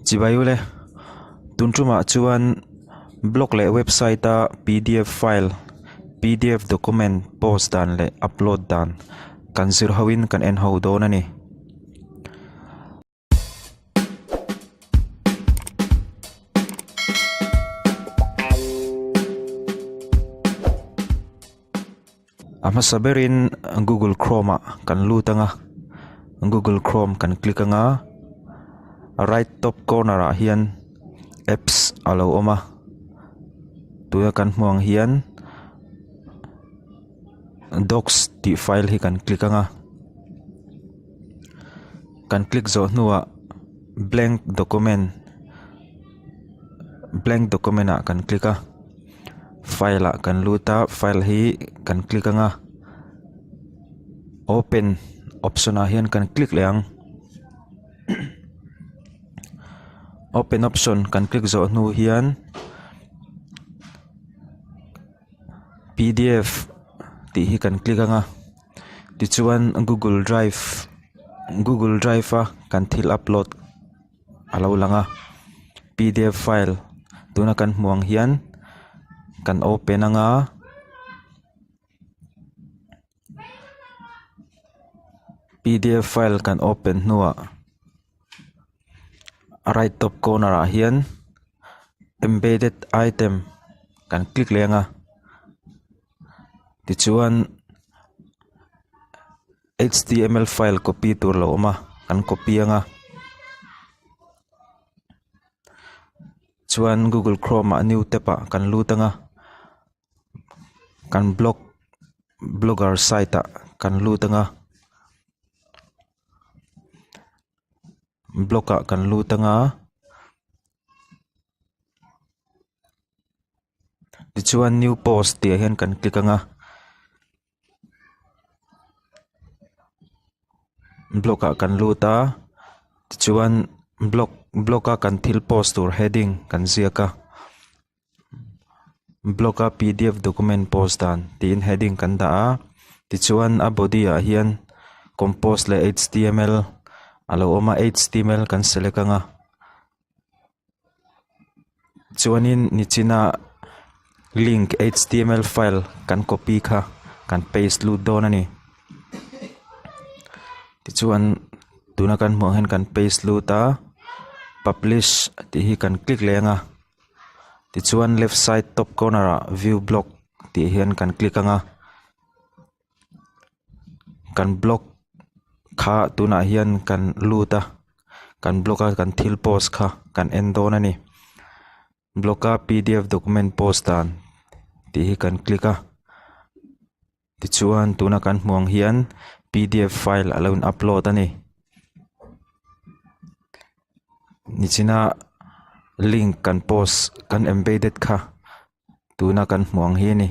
Chibai ule, tun tumah chuan blog leh website a pdf file, pdf document post dan leh upload dan kan zir ho in kan en ho dawn a ni. A hmasa berin google chrome ah kan lut ang a google chrome kan click ang a right top corner ah hian apps a lo awm a tuna kan hmuh ang hian docs tih file hi kan click ang a kan click zawh hnuah blank document blank document ah kan click a. File ah kan lut a file hi kan click ang a open option ah hian kan click leh ang open option kan click zawh hnu hian pdf tih hi kan click ang a tichuan google drive google drive a kan thil upload. a lo lang a pdf file tuna kan hmuh ang hian kan open ang a pdf file kan open hnuah a right top corner ah hian embedded item kan click leh ang a tichuan. Html file copy tur lo awm a kan copy ang a chuan google chrome ah new tab ah kan lut ang a kan blog blogger site ah kan lut ang a blog ah kan lut ang a tichuan new post tih ah hian kan click ang a. Blog ah kan lut a tichuan blog blog a kan thil post tur heading kan ziak a blog a pdf document post dan tiin heading kan dah a tichuan a body ah hian compose leh html a lo awm a html kan select ang a. Chuanin nichina link html file kan copy kha kan paste lut dawn a ni tichuan tuna kan hmuh ang hian kan paste lut a publish tih hi kan click leh ang a tichuan left side top corner ah view blog tih hian kan click ang a kan blog kha tunah hian kan lut a kan blog a kan thil post kha kan en dawn a ni blog a pdf document post dan tih hi kan click a tichuan tuna kan hmuh ang hian pdf file a lo in upload a ni nichina link kan post kan embedded kha tuna kan hmuh ang hi a ni.